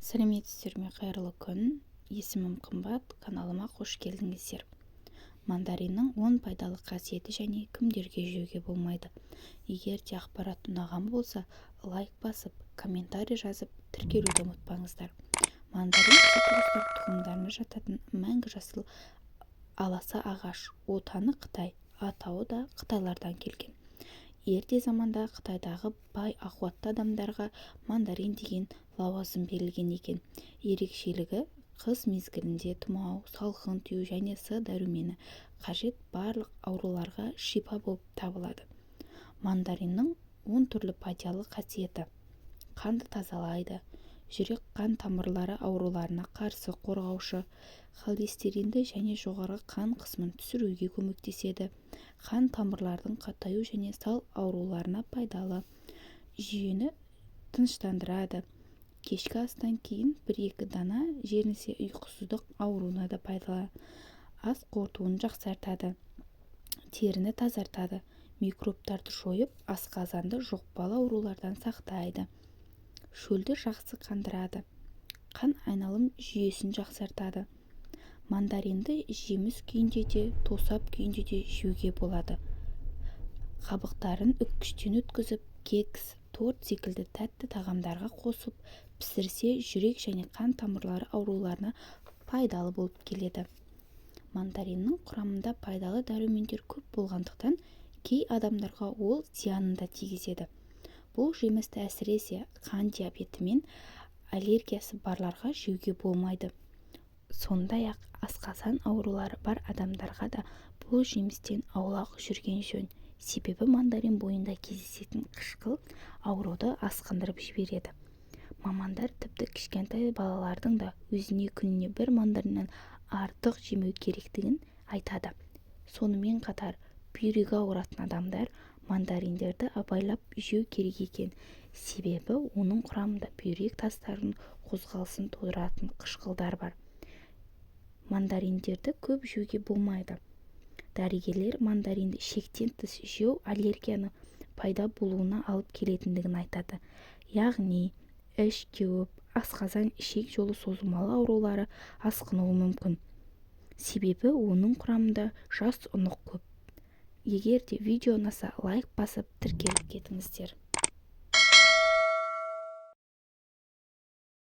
Сәлеметсіздер ме, қайырлы күн! Есімім Қымбат, каналыма қош келдіңіздер! Мандариннің 10 пайдалы қасиеті және кімдерге жеуге болмайды. Егер де ақпарат ұнаған болса, лайк басып, комментарий жазып, тіркелуді ұмытпаңыздар. Мандарин цитрустар тұқымдарына жататын мәңгі жасыл аласа ағаш. Отаны Қытай, атауы да қытайлардан келген. Ерте заманда Қытайдағы бай, ауқатты адамдарға мандарин деген лауазым берілген екен. Ерекшелігі: қыс мезгілінде тұмау, салқын тию және С дәрумені қажет барлық ауруларға шипа болып табылады. Мандариннің 10 түрлі пайдалы қасиеті: қанды тазалайды, жүрек-қан тамырлары ауруларына қарсы қорғаушы, холестеринді және жоғары қан қысымын түсіруге көмектеседі, қан тамырлардың қатаю және сал ауруларына пайдалы, жүйені тыныштандырады, кешкі астан кейін бір-екі дана желінсе, ұйқысыздық ауруына да пайдалы, ас қорытуын жақсартады, теріні тазартады, микробтарды жойып, асқазанды жұқпалы аурулардан сақтайды, шөлді жақсы қандырады, қан айналым жүйесін жақсартады. Мандаринді жеміс күйінде де, тосап күйінде де жеуге болады. Қабықтарын үккіштен өткізіп, кекс, торт секілді тәтті тағамдарға қосып пісірсе, жүрек және қан тамырлары ауруларына пайдалы болып келеді. Мандариннің құрамында пайдалы дәрумендер көп болғандықтан, кей адамдарға ол зиянын да тигізеді. Бұл жемісті әсіресе қан диабеті мен аллергиясы барларға жеуге болмайды. Сондай-ақ асқазан аурулары бар адамдарға да бұл жемістен аулақ жүрген жөн. Себебі мандарин бойында кездесетін қышқыл ауруды асқындырып жібереді. Мамандар тіпті кішкентай балалардың да өзіне күніне бір мандариннан артық жемеу керектігін айтады. Сонымен қатар бүйрегі ауыратын адамдар мандариндерді абайлап жеу керек екен. Себебі оның құрамында бүйрек тастарының қозғалысын тудыратын қышқылдар бар. Мандариндерді көп жеуге болмайды. Дәрігерлер мандаринді шектен тыс жеу аллергияны пайда болуына алып келетіндігін айтады. Яғни іш кеуіп, асқазан, ішек жолы созылмалы аурулары асқынуы мүмкін. Себебі оның құрамында жас ұнық көп. Егер де видео ұнаса, лайк басып, тіркеліп кетіңіздер.